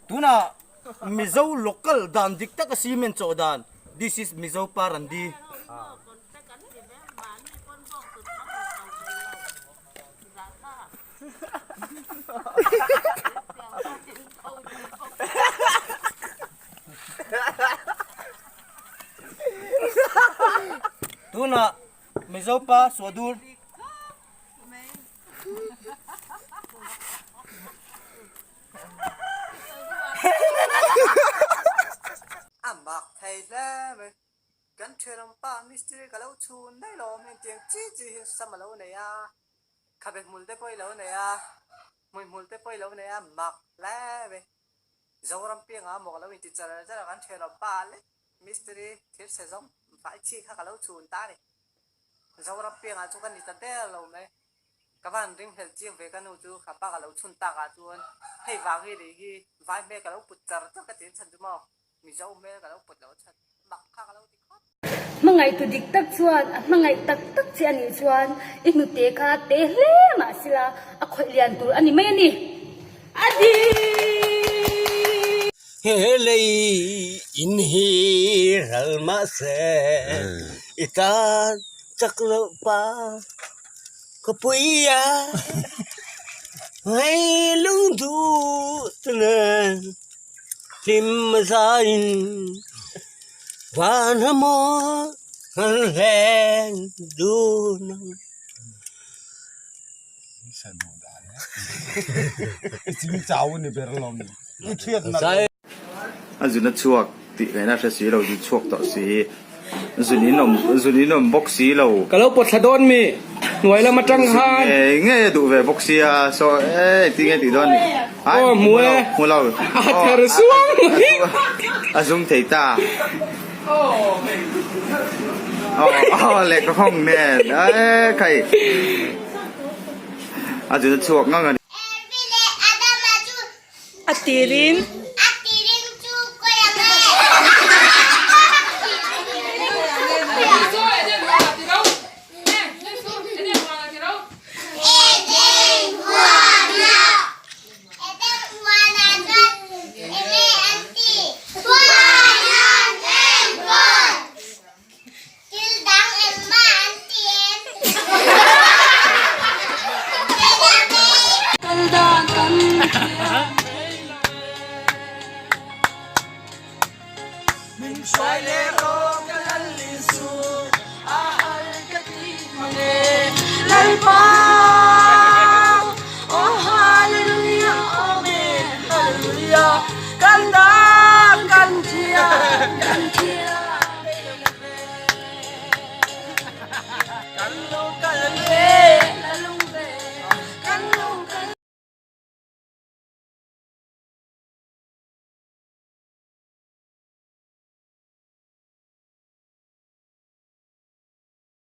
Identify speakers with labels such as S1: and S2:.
S1: Tunah Mizo local dan dik taka cement chawh dan this is Mizo Parandi. Tunah Mizo pa Suadur.
S2: A mak thei hle mai. Kan thianawmpa mistiri ka lo chhun daih lo awm heng tiang chi chi hi sam a lo nei a, khabe hmul te pawh i lo nei a, hmuihmul te pawh i lo nei a, mak hle mai. Zoram piangah maw ka lo inti char char a, kan thianawmpa lek mistiri thil chhe zawng vai chi kha ka lo chhun ta a ni. Zoram piangah chu ka ni ta der lo mai. Ka van ringhlel chiang ve ka nu chu ka pa ka lo chhun tak ah chuan hei vang hi ri hi vai hmel ka lo put char char ka ti chhan chu maw Mizo hmel ka lo put lo chhan mak kha ka lo ti khawp.
S3: Hmangaihtu dik tak chuan a hmangaih tak tak che a nih chuan i hnute kha te hle mah sila a khawih lian tur a ni mai a ni. A dik!
S1: He lei in hi ral mah se i tan chak loh pa. Ka pui a, hei lungduh te nen hlim a zaiin van hamaw kan hlen dun ang.
S4: A zun a chhuak tih ngaihna hre si lo, zun chhuak tawh si, zun in awm zun in awm bawk si lo.
S5: Ka lo pawt thla dawn mi, hnuai lam atang khan.
S4: Zun ngei ngei a duh ve bawk sia, saw e ti nge tih dawn ni.
S5: Aw hmu e,
S4: hmu lo,
S5: a ther suang mai.
S4: A zum thei ta. Aw aw lehkha hawng nen e khai. A zun a chhuak ngang a ni.
S6: A tirin.